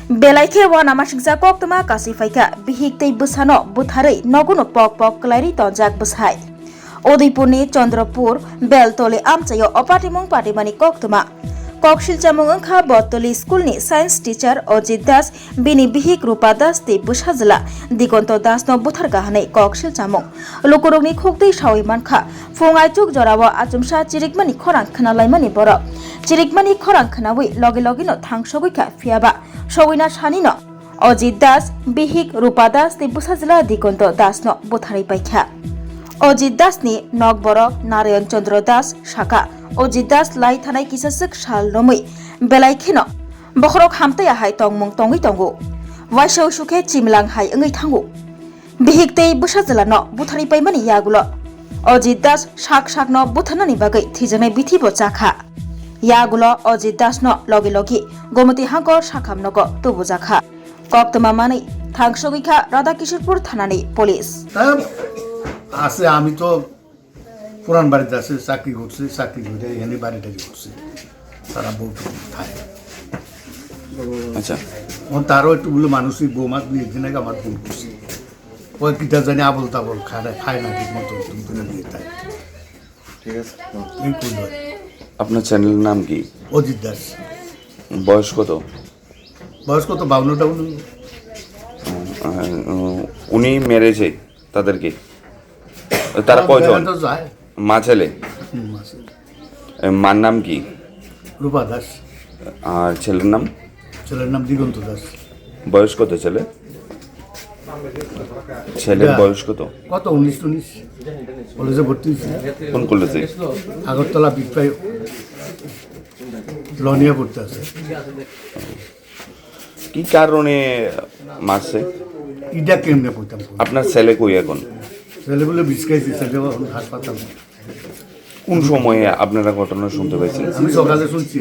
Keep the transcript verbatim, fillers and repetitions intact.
Belai khe uanamasingcha koktwma kasui phaikha, bihik tei bwsano butharwi nogono pok pok kwlairwi tonjak bwsai. Udaipurni Chandrapur Beltoli amchaio o patimung patimani koktwma. Koksilchamung wngkha Botoli school ni science teacher Ajit Das, bini bihik Rupa Das tei bwsajwla Digonto Das no butharkha hwnwi koksilchamung. Lukurokni khukdwi sawi mankha, phung aichuk jorao achomsa chirikmani khorang khwnalaimani borok. Chirikmani khorang khwnawi logi logino thangsogwi kha, phiyaba sogwina sanino Ajit Das, bihik Rupa Das tei bwsajwla Digonto Das no butharwi paikha. Ajit Das ni nokborok Narayan Chandra Das sakha, Ajit Das lai thanai kisaswk sal romwi belai kheno bokhorok hamtaiya hai tongmung tongwi tongo. Waisa uisu khe chimlang hai wngwi thango. Bihik tei bwsajwlano butharwi paimani yagulo Ajit Das sak sakno butharnani bagwi thwijaknai bithi bo chakha. Yagulo Ajit Dasno logi logi Gomoti Hangkor sakham nogo tubujakha. Koktwma manwi thangsogwi kha Radhakishorpur thanani police. তা আছে, আমি তো পুরান বাড়িতে আছে, চাকরি করছে, চাকরি করে এখানে বাড়ি টাড়ি করছে, তারা বউ টু থাকে। আচ্ছা। ও তারও একটু বলে মানসিক বৌমা দুই একদিন আগে আমার ফোন করছে, ওই কিতা জানি আবল তাবল খায় না, খায় না ঠিক মতো, দুই দিনে দিয়ে থাকে। ঠিক আছে। এই করলো। আপনার চ্যানেলের নাম কি? অজিত দাস। বয়স কত? বয়স কত? বাউন্ন টাউন্ন। উম, আহ, উম, উনি মেরেছে তাদেরকে? তারা কয়জন? বেড়াতে যায়। মা ছেলে? হুম, মা ছেলে। এ, মার নাম কি? রূপা দাস। আর ছেলের নাম? ছেলের নাম দিগন্ত দাস। বয়স কত ছেলে? ছেলের এটা বয়স কত? কত? উনিশ টুনিশ। কলেজে ভর্তি হয়েছে। কোন কলেজে? আগরতলা বিপ্রায় লনিয়া পড়তে আছে। কি কারণে মারছে? এটা কেমনে কইতাম? আপনার ছেলে কই এখন? ছেলে বলে বিষ খাইছে, ছেলে এখন হাসপাতাল। কোন সময়ে আপনারা ঘটনা শুনতে পাইছেন? আমি সকালে শুনছি।